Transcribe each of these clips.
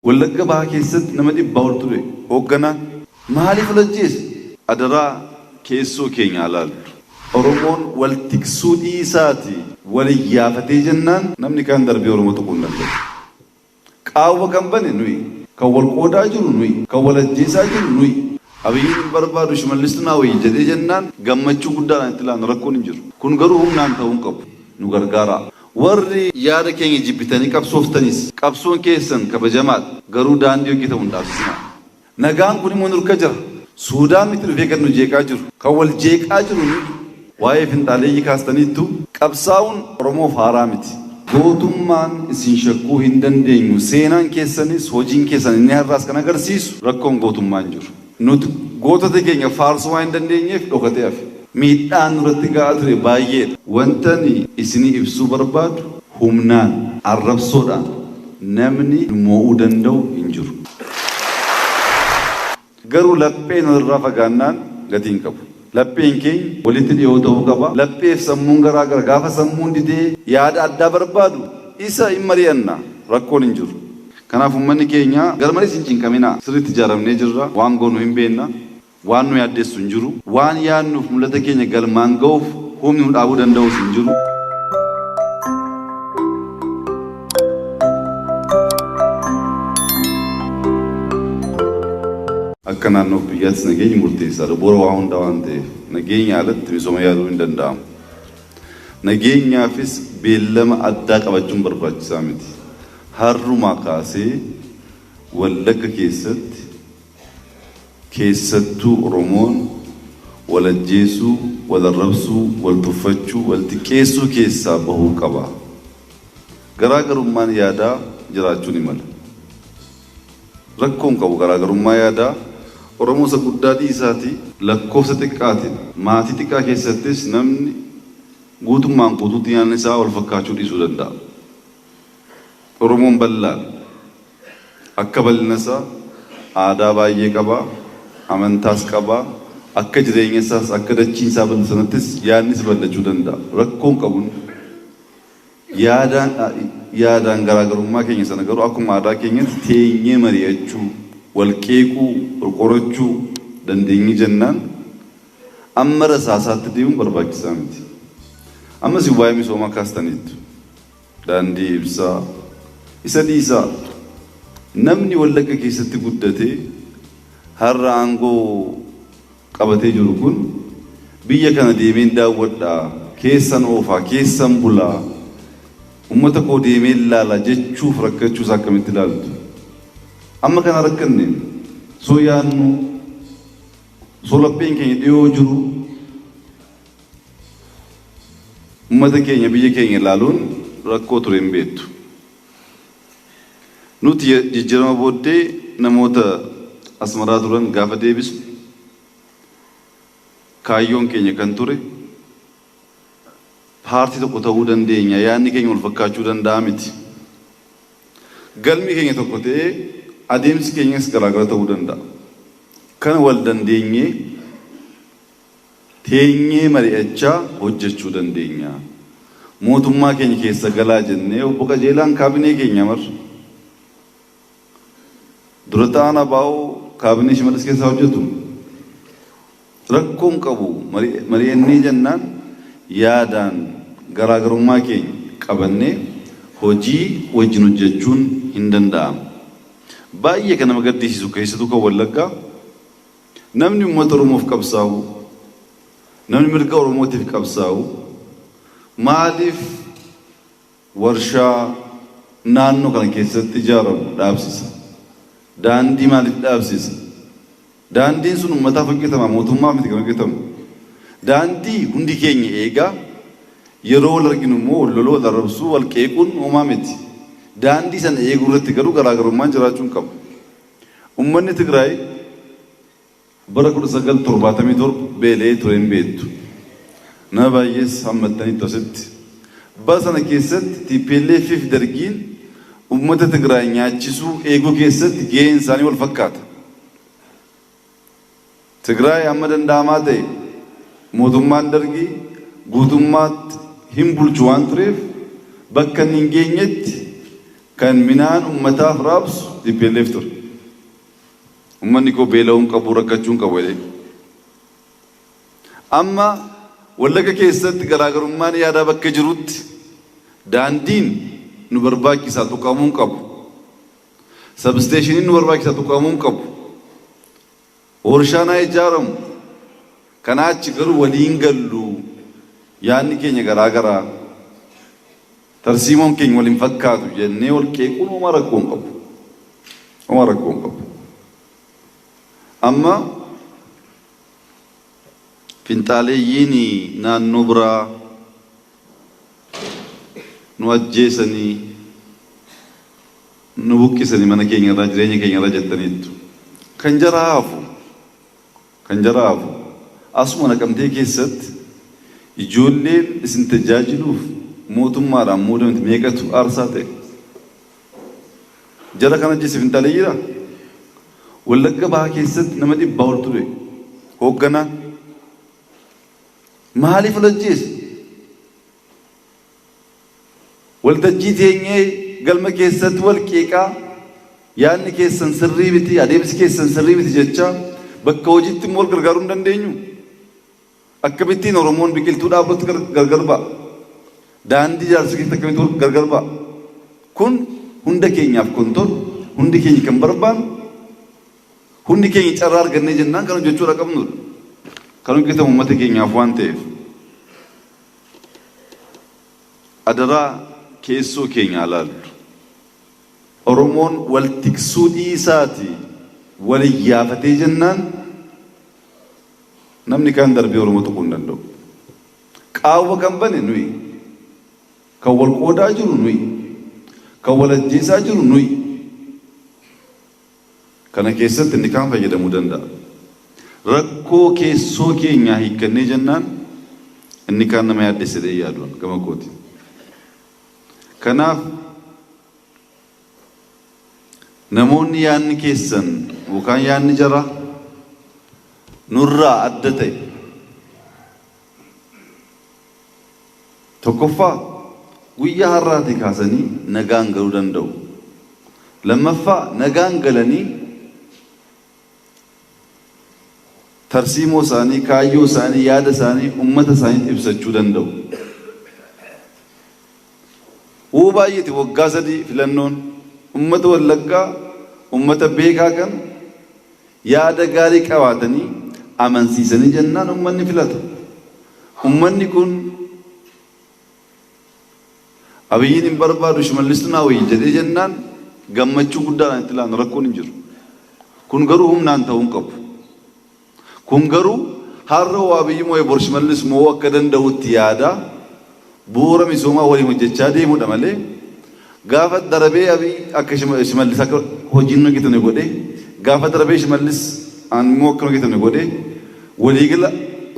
Wallagga Bahaa keessatti nama dhibbaa ol ture hoogganaan. Maaliif wal ajjeese? Adaraa keessoo keenya haa laallu. Oromoon wal tiksuu dhiisaati wal iyyaafatee jennaan namni kaan darbee Oromoo tuquu hin danda'u. Qaawwa kan bane nuyi. Kan wal qoodaa jiru nuyi. Kan wal ajjeesaa jiru nuyi. Abiyyiin hin barbaadu Shimallistu naa wayya jedhee jennaan gammachuu guddaadhaan itti laanna rakkoon hin jiru. Kun garuu humnaan ta'uu hin qabu. Nu gargaaraa. Warri yaada keenya jibbitanii qabsooftanis qabsoon keessan kabajamaadha. Garuu daandii hojjetamu hin dhaabsisinaa. Nagaan kun immoo nurka jira. Suudaan miti dhufee kan nu jeeqaa jiru. Kan wal jeeqaa jiru nuyi. Waa'ee finxaaleeyyii kaastaniittu. Qabsaa'uun Oromoof haaraa miti. Gootummaan isin shakkuu hin dandeenyu. Seenaan keessanis hojiin keessan inni har'aas kan agarsiisu rakkoon gootummaa hin jiru. Nuti gootota keenya faarsuu waan hin dandeenyeef dhokatee hafe. Miidhaan nurratti ga'aa ture baay'eedha. Wantan isinii ibsuu barbaadu humnaan, arrabsoodhaan namni nu moo'uu danda'u hin jiru. Garuu lapheen walirraa fagaannaan gatii hin qabu. Lapheen keenya walitti dhiyoo ta'uu qaba. Lapheef sammuun garaa gara. Gaafa sammuun didee yaada addaa barbaadu isa hin mari'anna. Rakkoon hin jiru. Kanaaf uummanni keenya garmalees hin cinqaminaa. Sirriitti ijaaramnee jirra. Waan goonu hin beekna. Waan nu yaaddessu hin jiru. Waan yaadnuuf mul'ata keenya galmaan ga'uuf humni nu dhaabuu danda'us hin jiru. Akka naannoof biyyaattis nageenyi murteessaadha. Bu'uura waa hundaa waan ta'eef nageenya alatti misooma yaaduun hin danda'amu. Nageenyaafis beellama addaa qabachuun barbaachisaa miti. Har'umaa kaasee Wallagga keessatti keessattuu Oromoon wal ajjeesuu, wal arrabsuu, wal tuffachuu, wal xiqqeessuu keessaa bahuu qaba. Garaa garummaan yaadaa jiraachuu ni mala. Rakkoo hin qabu garaagarummaa yaadaa Oromoo isa guddaa dhiisaatii lakkoofsa xiqqaatiin maatii xiqqaa keessattis namni guutummaan guutuutti yaadni isaa wal fakkaachuu dhiisuu danda'a. Oromoon bal'aadha. Akka bal'ina isaa aadaa baay'ee qaba, amantaas qaba, akka jireenya isaas akka dachiin isaa bal'atu sanattis yaadnis bal'achuu danda'a. Rakkoo hin qabu inni. Yaadaan yaadaan garaagarummaa keenya sana garuu akkuma aadaa keenyatti teenyee mari'achuu, wal qeequu, wal qorachuu dandeenye jennaan amma rasaasaatti deemuun barbaachisaa miti. Amma isin waa'ee misoomaa kaastaniittu. Daandii ibsaa isa dhiisaa. Namni Wallagga keessatti guddatee har'a aangoo qabatee jiru kun biyya kana deemeen daawwadha, keessan oofaa, keessan bulaa, ummata koo deemeen laala jechuuf rakkachuu isaa akkamitti ilaaltu? Amma kana rakkanne osoo yaadnu, osoo lapheen keenya dhiyoo jiru ummata keenya biyya keenya ilaaluun rakkoo ture hin beektu. Nuti jijjiirama booddee namoota Asmaraa turan gaafa deebisnu kaayyoon keenya kan ture paartii tokko ta'uu dandeenya, yaadni keenya wal fakkaachuu danda'a miti. Galmi keenya tokko ta'ee adeemsi keenyas garaagara ta'uu danda'a. Kana wal dandeenyee teenyee mari'achaa hojjechuu dandeenya. Mootummaa keenya keessa galaa jennee Obbo Qajeelaan kaabinee keenya mar. Dura ta'aan ABO kaabinee Shimallis keessaa hojjetu. Rakkoon qabu mari'annee jennaan yaadaan garaagarummaa keenya qabannee hojii wajjin hojjechuun hin danda'amu. Baay'ee kan nama gaddisiisu keessattuu kan Wallaggaa Namni uummata Oromoof qabsaa'u, namni mirga Oromootiif qabsaa'u maaliif warshaa naannoo kana keessatti ijaaramu dhaabsisa? Daandii maaliif dhaabsisa? Daandiin sun uummataaf hojjetama, mootummaaf miti kan hojjetamu. Daandii hundi keenya eegaa yeroo wal arginu immoo wal loluu, wal arrabsuu, wal qeequun homaa miti. Daandii sana eeguu irratti garuu garaagarummaan jiraachuu hin qabu. Ummanni Tigraay bara 1977 beela'ee ture hin beektu. Nama baay'ees hammattaniittu asitti. Bara sana keessatti tplf fi Dargiin ummata Tigraay nyaachisuu eeguu keessatti gaheen isaanii wal fakkaata. Tigraay hamma danda'amaa ta'e mootummaan Dargii guutummaatti hin bulchu waan tureef bakka inni hin geenyetti Kan minaan ummataaf raabsu tplf ture. Ummanni koo beela'uu hin qabu, rakkachuu hin qabu jedhee. Amma Wallagga keessatti garaagarummaan yaadaa bakka jirutti daandiin nu barbaachisaa tuqamuu hin qabu. Sabsteeshiniin nu barbaachisaa tuqamuu hin qabu. Warshaan haa ijaaramu. Kanaa achi garuu walii hin gallu. Yaadni keenya garaa gara. Tarsiimoon keenya wal hin fakkaatu jennee wal qeequun homaa rakkoo hin qabu. Homaa rakkoo hin qabu. Amma finxaaleeyyiin naannoo biraa nu ajjeesanii nu buqqisanii mana keenya irraa jireenya keenya irraa jettaniittu. Kan jara hafu kan jara hafu asuma Naqamtee keessatti ijoolleen isin tajaajiluuf mootummaadhaan muudamte meeqatu aarsaa ta'e? Jara kan ajjeese finxaaleeyyiidha? Wallagga Bahaa keessatti nama dhibbaa oltu du'e. Hoogganaan maaliif wal ajjeese? Waltajjii teenyee galma keessatti wal qeeqaa yaadni keessan sirrii miti, adeemsi keessan sirrii miti jechaa bakka hojiitti immoo wal gargaaruu hin dandeenyu? Akkamittiin Oromoon biqiltuu dhaabutti gargar ba'a? Daandii ijaarsuu keessatti akkamitti wal gargar ba'a? Kun hunda keenyaaf kan tolu, hundi keenya kan barbaannu, hundi keenya carraa argannee jennaan kan hojjechuudha qabnudha. Kan hojjetamu uummata keenyaaf waan ta'eef. Adaraa keessoo keenya haa laallu. Oromoon wal tiksuu dhiisaati wal iyyaafatee jennaan namni kaan darbee Oromoo tuquu hin danda'u. Qaawwa kan bane nuyi. Kan wal qoodaa jiru nuyi. Kan wal ajjeesaa jiru nuyi. Kana keessatti inni kaan fayyadamuu danda'a. Rakkoo keessoo keenyaa hiikkannee jennaan inni kaan nama yaaddessa jedhee hin yaadu gama kootiin. Kanaaf namoonni yaadni keessan yookaan yaadni jaraa nurraa adda ta'e Tokkoffaa, guyyaa har'aatii kaasanii nagaan galuu danda'u. Lammaffaa, nagaan galanii tarsiimoo isaanii, kaayyoo isaanii, yaada isaanii ummata isaaniitti ibsachuu danda'u. Wuu baay'eeti waggaa 3 filannoon ummata Wallaggaa ummata beekaa kana yaada gaarii qabaatanii amansiisanii jennaan ummanni filata. Ummanni kun Abiyyiin hin barbaadu Shimallistu naa wayya jedhee jennaan gammachuu guddaadhaan itti laanna rakkoon hin jiru. Kun garuu humnaan ta'uu hin qabu. Kun garuu har'a hoo Abiyyi moo'e bor Shimallis moo'uu akka danda'utti yaadaa bu'uura misoomaa waliin hojjechaa deemuudha malee gaafa darabee Abiy akka Shimallis akka hojiin hin hojjetamne godhee gaafa darabee Shimallis immoo akka hin hojjetamne godhee waliigala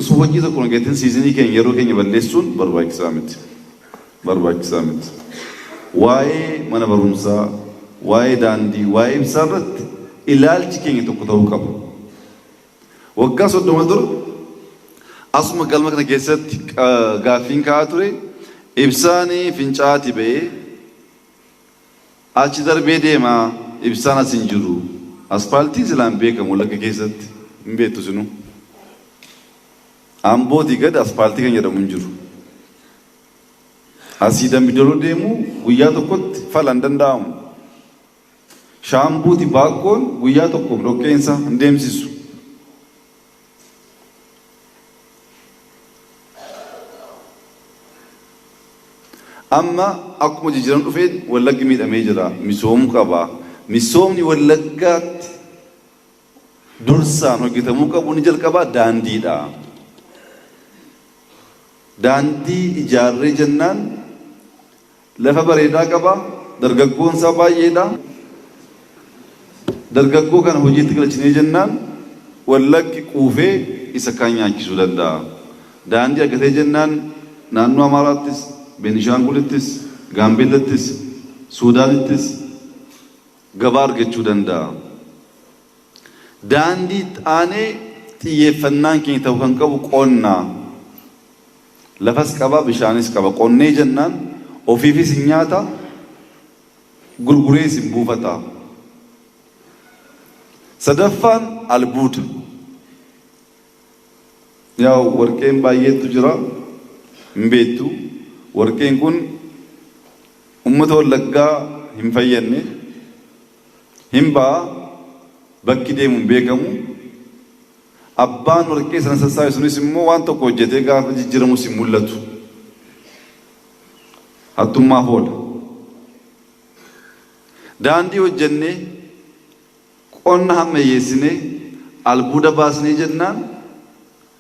osoo hojii tokko hin hojjetin siizinii keenya yeroo keenya balleessuun barbaachisaa miti. Barbaachisaa miti. Waa'ee mana barumsaa, waa'ee daandii, waa'ee ibsaa irratti ilaalchi keenya tokko ta'uu qaba. Waggaa 30 dura asuma galma kana keessatti gaaffiin ka'aa ture ibsaan fincaa'aati ba'ee achi darbee deema ibsaan as hin jiru. Aspaaltiin silaa hin beekamu Wallagga keessatti hin beektu isinuu. Ambootii gad aspaaltii kan jedhamu hin jiru. Asii Dambidoloo deemuu guyyaa tokkotti fala hin danda'amu. Shaambuuti Baakkoon guyyaa tokkoof dhoqqeensa hin deemsisu. Amma akkuma jijjiiramni dhufeen Wallaggi miidhamee jira. Misoomuu qaba. Misoomni Wallaggaatti dursaan hojjetamuu qabu ni jalqabaa daandiidha. Daandii ijaarree jennaan Lafa bareedaa qaba, dargaggoon isaa baay'eedha. Dargaggoo kana hojiitti galchinee jennaan Wallaggi quufee isa kaan nyaachisuu danda'a. Daandii argatee jennaan naannoo Amaaraattis, Beenishaangulittis, Gaambeellattis, Suudaanittis gabaa argachuu danda'a. Daandii itti aanee xiyyeeffannaan keenya ta'uu kan qabu qonna. Lafas qaba, bishaanis qaba. Qonnee jennaan ofiifis hin nyaata, Gurguree isin buufata. Sadaffaan albuuda. Yaa warqeen baay'eetu jira, hin beektu. Warqeen kun uummata Wallaggaa hin fayyadne, hin ba'a, bakki deemu hin beekamu. Abbaan warqee sana sassaabe sunis immoo waan tokko hojjetee gaafa jijjiiramus hin mul'atu. Hattummaaf oola. Daandii hojjennee, qonna hammayyeessinee, albuuda baasnee jennaan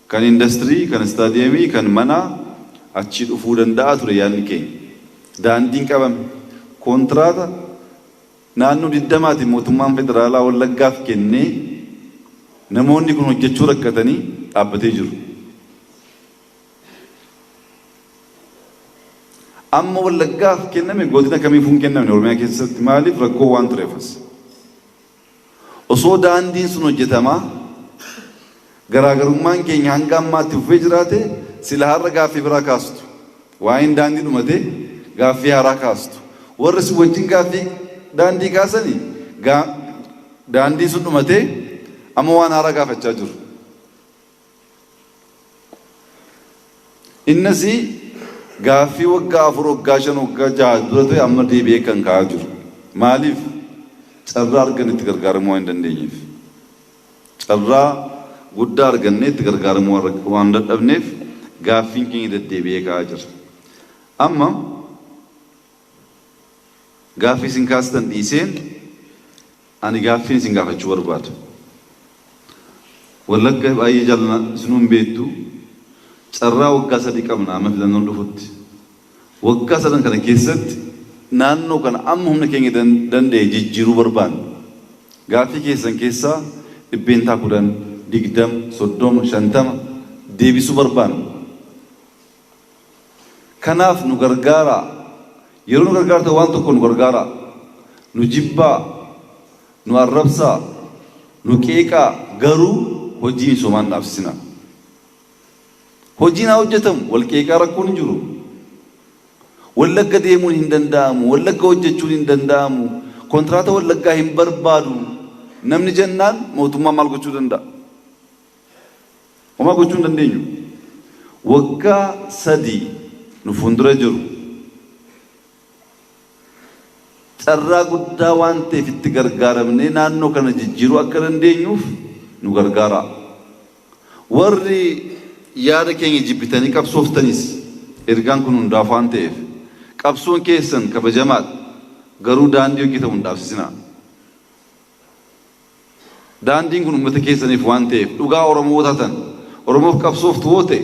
kan indastirii, kan istaadiyeemii, kan manaa achii dhufuu danda'a ture yaadni keenya. Daandiin qabame. Kontiraata naannoo 20tiin mootummaan federaalaa Wallaggaaf kennee namoonni kun hojjechuu rakkatanii dhaabbatee jiru. Amma Wallaggaaf kenname godina kamiifuu hin kennamne Oromiyaa keessatti, maaliif rakkoo waan tureefas. Osoo daandiin sun hojjetamaa garaagarummaan keenya hanga ammaatti fufee jiraate, sila har'a gaaffii biraa kaastu. Waa'een daandii dhumate gaaffii haaraa kaastu. Warri si wajjin gaaffii daandii kaasanii daandiin sun dhumatee amma waan haaraa gaafachaa jiru. Innis gaaffii waggaa 4, waggaa 5, waggaa 6 dura ta'e amma deebi'ee kan ka'aa jiru. Maaliif? Carraa arganne itti gargaaramuu waan hin dandeenyeef. Carraa guddaa argannee itti gargaaramuu waan dadhabneef gaaffiin keenya deddeebi'ee ka'aa jira. Amma gaaffii isin kaastan dhiiseen ani gaaffiin isin gaafachuu barbaada. Wallagga baay'ee jaallanna, isinuu hin beektu. Carraa waggaa 3 qabna amma filannoon dhufutti. Waggaa sadan kana keessatti naannoo kana amma humna keenya danda'e jijjiiruu barbaanna. Gaaffii keessan keessaa 10%, 20, 30, 50 deebisuu barbaanna. Kanaaf nu gargaaraa. Yeroo nu gargaartan waan tokko nu gargaaraa. Nu jibbaa, nu arrabsaa, nu qeeqaa, garuu hojii misoomaa hin dhaabsisinaa. Hojiin haa hojjetamu, wal qeeqaa rakkoon hin jiru. Wallagga deemuun hin danda'amu, Wallagga hojjechuun hin danda'amu, kontiraata Wallaggaa hin barbaadu namni jennaan mootummaan maal gochuu danda'a? Homaa gochuu hin dandeenyu. Waggaa 3 nu fuuldura jiru carraa guddaa waan ta'eef itti gargaaramnee naannoo kana jijjiiruu akka dandeenyuuf nu gargaaraa. Warri yaada keenya jibbitanii qabsooftanis, ergaan kun hundaaf waan ta'eef, qabsoon keessan kabajamaadha, garuu daandii hojjetamu hin dhaabsisinaa. Daandiin kun uummata keessaniif waan ta'eef, dhugaa Oromoo taatan, Oromoof qabsooftu hoo ta'e,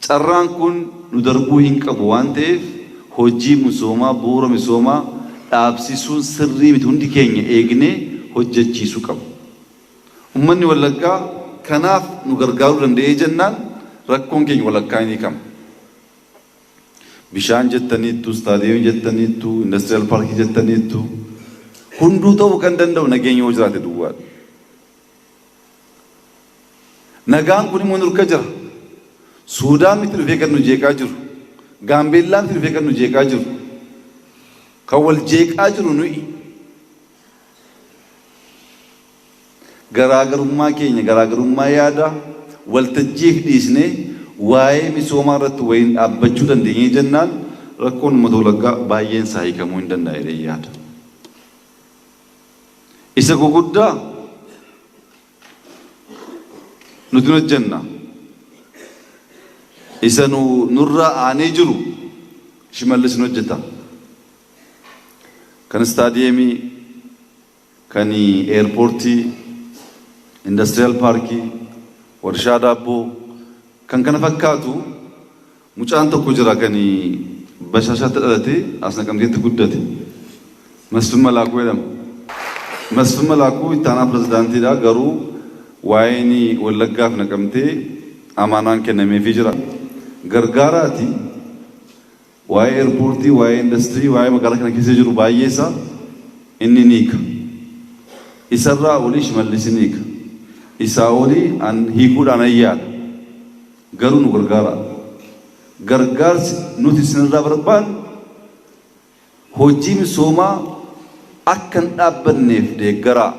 carraan kun nu darbuu hin qabu waan ta'eef hojii misoomaa, bu'uura misoomaa dhaabsisuun sirrii miti, hundi keenya eegnee hojjechiisuu qaba. Uummanni Wallaggaa kanaaf nu gargaaruu danda'ee jennaan rakkoon keenya walakkaa hin hiikama. Bishaan jettaniittu, istaadiyeemii jettaniittu, indastiriyaal paarkii jettaniittu, hunduu ta'uu kan danda'u nageenya yoo jiraate duwwaadha. Nagaan kun immoo nurka jira. Suudaan miti dhufee kan nu jeeqaa jiru. Gaambeellaa miti dhufee kan nu jeeqaa jiru. Kan wal jeeqaa jiru nuyi. Garaagarummaa keenya, garaagarummaa yaadaa waltajjiif dhiisnee waa'ee misoomaa irratti waliin dhaabbachuu dandeenyee jennaan rakkoon uummata Wallaggaa baay'een isaa hiikamuu hin danda'a jedhee yaada. Isa guguddaa nuti hin hojjenna. Isa nu nurraa aanee jiru Shimallis hin hojjeta. Kan istaadiyeemii, kan eerpoortii, indastiriyaal paarkii, warshaa daabboo, kan kana fakkaatu mucaan tokko jira kan Bashaashaatti dhalatee as Naqamteetti guddate. Masfin Malaakuu jedhama. Masfin Malaakuu itti aanaa pirezidaantiidha, garuu waa'een Wallaggaaf Naqamtee amaanaan kennameefii jira. Gargaaraati waa'ee eerpoortii, waa'ee indastirii, waa'ee magaalaa kana keessa jiru baay'ee isaa inni ni hiika. Isarraa olii Shimallis ni hiika. Isaa olii an hiikuudhaan ayyaala. Garuu nu gargaara. Gargaarsi nuti isinirraa barbaannu Hojii misoomaa akka hin dhaabbanneef deeggaraa.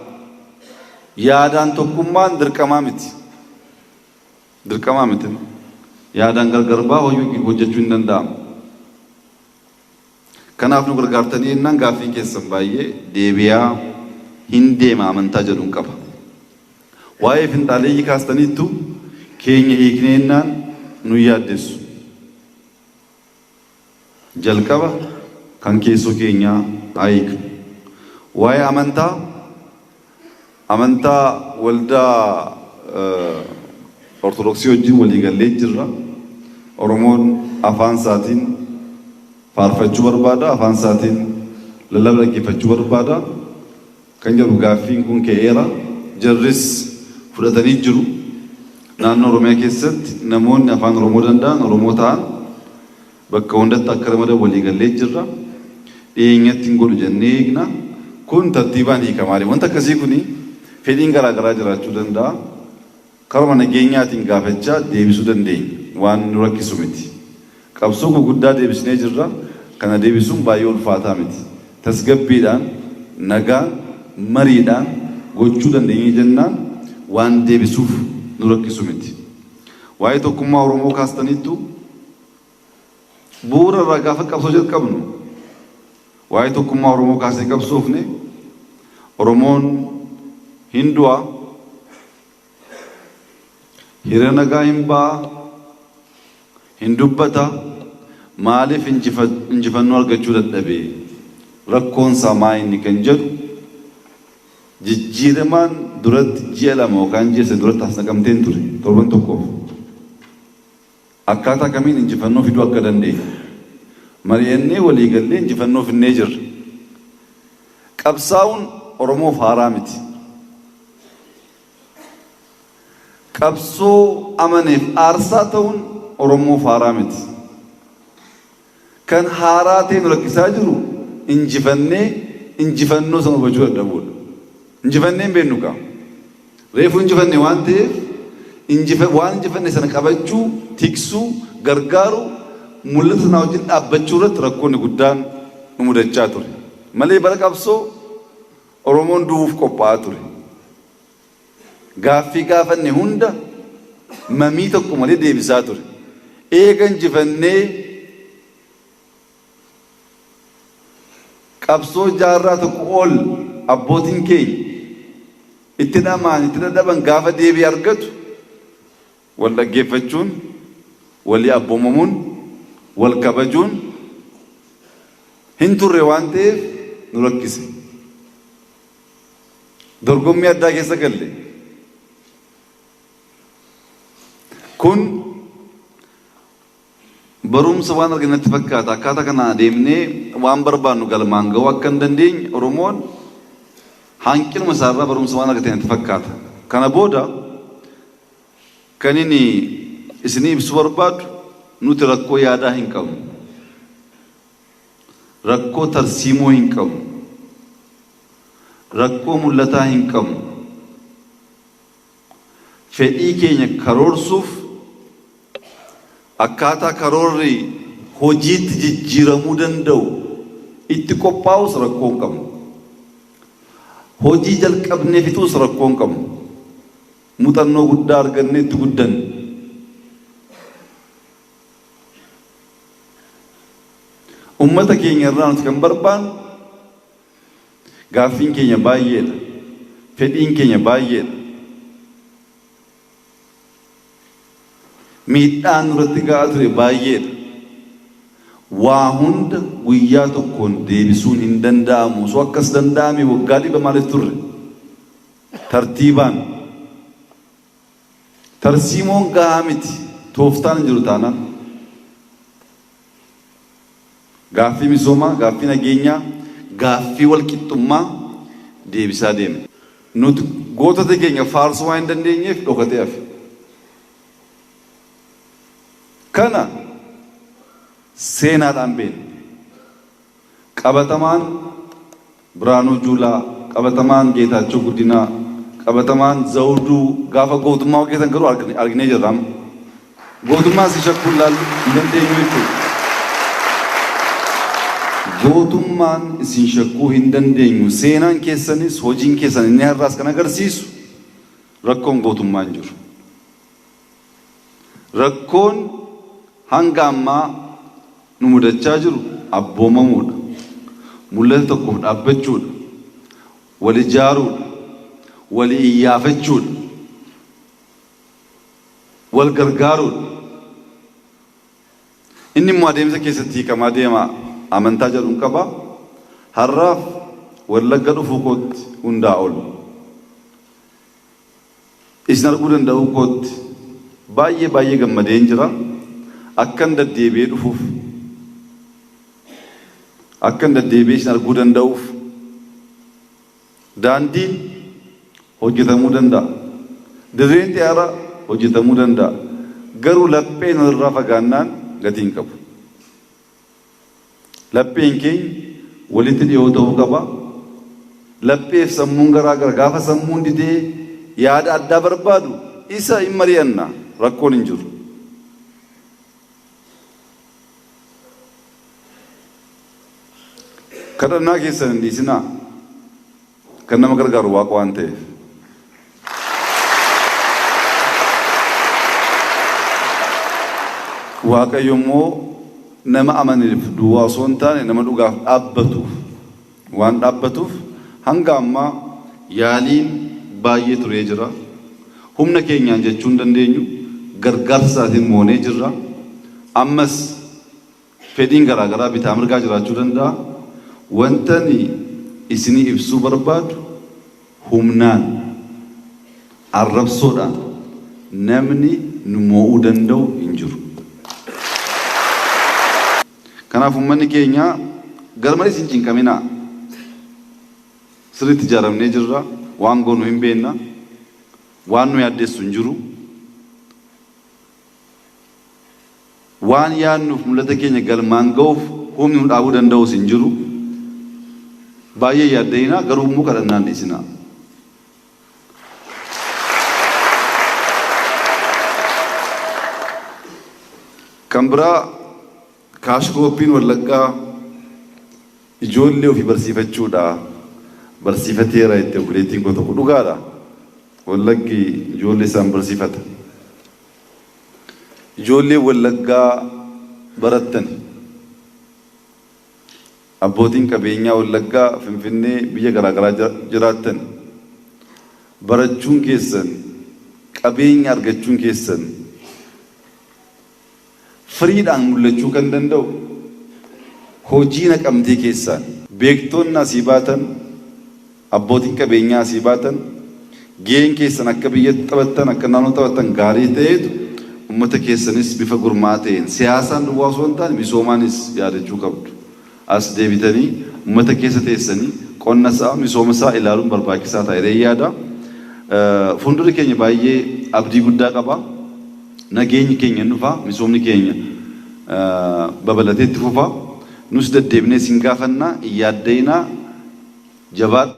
Yaadaan tokkummaan dirqamaa miti. Dirqamaa miti. Yaadaan gargar baa hojii hojjechuu hin danda'amu. Kanaaf nu gargaartanii jennaan gaaffiin keessan baay'ee deebi'aa hin deema amantaa jedhuun qaba. Waa'ee finxaaleeyyii kaastaniittu, keenya hiiknee jennaan nu yaaddessu. Jalqaba kan keessoo keenyaa haa hiiknu. Waa'ee amantaa waldaa Ortodoksii wajjin waliigallee jirra. Oromoon afaan isaatiin faarfachuu barbaada, afaan isaatiin lallaba dhaggeeffachuu barbaada. Kan jedhu gaaffiin kun ka'eera. Jarris fudhatanii jiru. Naannoo Oromiyaa keessatti namoonni afaan Oromoo danda'an, Oromoo ta'an bakka hundatti akka ramadan waliigallee jirra. Dhiyeenyatti hin godhu jennee eegna. Kun tartiibaan hiikamaa deema. Wanta akkasii kuni fedhiin garaagaraa jiraachuu danda'a. Karuma nageenyaatiin gaafachaa deebisuu dandeenya. Waan nu rakkisu miti. Qabsoo guguddaa deebisnee jirra. Kana deebisuun baay'ee ulfaataa miti. Tasgabbiidhaan, nagaan, mariidhaan gochuu dandeenye jennaan waan deebisuuf nu rakkisu miti. Waa'ee tokkummaa Oromoo kaastaniittu, bu'uura irraa gaafa qabsoo jalqabnu waa'ee tokkummaa Oromoo kaasnee qabsoofne. Oromoon hin du'a, hiriira nagaa hin ba'a, hin dubbata, maaliif injifannoo argachuu dadhabe, rakkoonsaa maa inni kan jedhu jijjiiramaan duratti ji'a 2 yookaan ji'a 3 duratti as Naqamteen ture torban tokkoof. Akkaataa kamiin injifannoo fiduu akka dandeenyu mari'annee waliigallee injifannoo finnee jirra. Qabsaa'uun Oromoof haaraa miti. Qabsoo amaneef aarsaa ta'uun Oromoof haaraa miti. Kan haaraa ta'e nu rakkisaa jiru injifannee injifannoo sana hubachuu dadhabuudha. Injifannee hin beeknu kaa. Reefu injifanne waan ta'eef waan injifanne sana qabachuu, tiksuu, gargaaruu, mul'ata sanaa wajjin dhaabbachuu irratti rakkoonni guddaan nu mudachaa ture. Malee bara qabsoo Oromoon du'uuf qophaa'aa ture. Gaaffii gaafanne hunda mamii tokko malee deebisaa ture. Eega injifannee qabsoo jaarraa tokko ol abbootiin keenya itti dhama'an, itti dadhaban gaafa deebii argatu wal dhaggeeffachuun, walii abboomamuun, wal kabajuun hin turre waan ta'eef nu rakkise. Dorgommii addaa keessa galle. Kun barumsa waan argine natti fakkaata. Akkaataa kanaan adeemnee waan barbaannu galmaan ga'uu akka hin dandeenye Oromoon hanqinuma isaarraa barumsa waan argate natti fakkaata. Kana booda kan inni isinii ibsuu barbaadu, nuti rakkoo yaadaa hin qabnu. Rakkoo tarsiimoo hin qabnu. Rakkoo mul'ataa hin qabnu. Fedhii keenya karoorsuuf, akkaataa karoorri hojiitti jijjiiramuu danda'u itti qophaa'us rakkoo hin qabnu. Hojii jalqabnee fixuus rakkoo hin qabnu. Muuxannoo guddaa argannee itti guddanne. Uummata keenya irraa nuti kan barbaannu, gaaffiin keenya baay'eedha. Fedhiin keenya baay'eedha. Miidhaan nurratti ga'aa ture baay'eedha. Waa hunda guyyaa tokkoon deebisuun hin danda'amu. Osoo akkas danda'ame waggaa 100 maaliif turre? Tartiibaan. Tarsiimoon gahaa miti. Tooftaan hin jiru taanaan. Gaaffii misoomaa, gaaffii nageenyaa, gaaffii walqixxummaa deebisaa deemne. Nuti gootota keenya faarsuu waan hin dandeenyeef dhokatee hafe. Kana seenaadhaan beekna. Qabatamaan Birhaanuu Juulaa, qabatamaan Geetaachoo Guddinaa, qabatamaan Zawuduu gaafa gootummaa hojjetan garuu arginee jirra amma. Gootummaa si shakkuun laallu hin dandeenyu jechuudha. Gootummaan isin shakkuu hin dandeenyu. Seenaan keessanis hojiin keessan inni har'aas kan agarsiisu rakkoon gootummaa hin jiru. Rakkoon hanga ammaa nu mudachaa jiru abboomamuudha. Mul'ata tokkoof dhaabbachuudha. Wal ijaaruudha. Wal iyyaafachuudha. Wal gargaaruudha. Inni immoo adeemsa keessatti hiikamaa deema amantaa jedhun qaba. Har'aaf Wallagga dhufuu kootti hundaa ol. Isin arguu danda'uu kootti baay'ee baay'ee gammadeen jira. Akkan daddeebi'ee dhufuuf, akkan daddeebi'ee isin arguu danda'uuf daandiin hojjetamuu danda'a. Dirreen xiyyaaraa hojjetamuu danda'a. Garuu lapheen walirraa fagaannaan gatii hin qabu. Lapheen keenya walitti dhiyoo ta'uu qaba. Lapheef sammuun garaa gara. Gaafa sammuun didee yaada addaa barbaadu isa hin mari'anna rakkoon hin jiru. Kadhannaa keessan hin dhiisinaa. Kan nama gargaaru Waaqa waan ta'eef. Waaqayyo immoo nama amaneef duwwaa osoo hin taane nama dhugaaf dhaabbatuuf waan dhaabbatuuf hanga ammaa yaaliin baay'ee turee jira. Humna keenyaan jechuu hin dandeenyu gargaarsa isaatiin moonee jirra. Ammas Fedhiin garaa garaa bitaa mirgaa jiraachuu danda'a. Wantani isinii ibsuu barbaadu humnaan, arrabsoodhaan namni nu moo'uu danda'u hin jiru. Kanaaf ummanni keenya garmalees hin cinqaminaa. Sirriitti ijaaramnee jirra. Waan goonu hin beekna. Waan nu yaaddessu hin jiru. Waan yaadnuuf mul'ata keenya galmaan ga'uuf humni nu dhaabuu danda'us hin jiru. Baay'ee hin yaadda'inaa, garuu immoo kadhannaa hin dhiisinaa. Kan biraa kaashkooppiin Wallaggaa ijoollee ofii barsiifachuudha. Barsiifateera jette obboleettiin koo tokko. Dhugaadha. Wallaggi ijoollee isaan barsiifata. Ijoollee Wallaggaa barattani. Abbootiin qabeenyaa Wallaggaa Finfinnee biyya garaagaraa jiraattani. Barachuun keessan qabeenya argachuun keessan firiidhaan mul'achuu kan danda'u hojii Naqamtee keessaan. Beektoonni asii baatan, abbootiin qabeenyaa asii baatan gaheen keessan akka biyyatti taphattan, akka naannoo taphattan gaarii ta'eetu ummata keessanis bifa gurmaa'aa ta'een siyaasaan duwwaa osoo hin taane misoomaanis yaadachuu qabdu. As deebitanii ummata keessa teessanii qonna isaa, misooma isaa ilaaluun barbaachisaa ta'a jedheen yaada. Fuuldurri keenya baay'ee abdii guddaa qaba. Nageenyi keenya hin dhufa, misoomni keenya babal'atee itti fufa. Nus deddeebinee isin gaafanna, hin yaadda'inaa, jabaadhaa.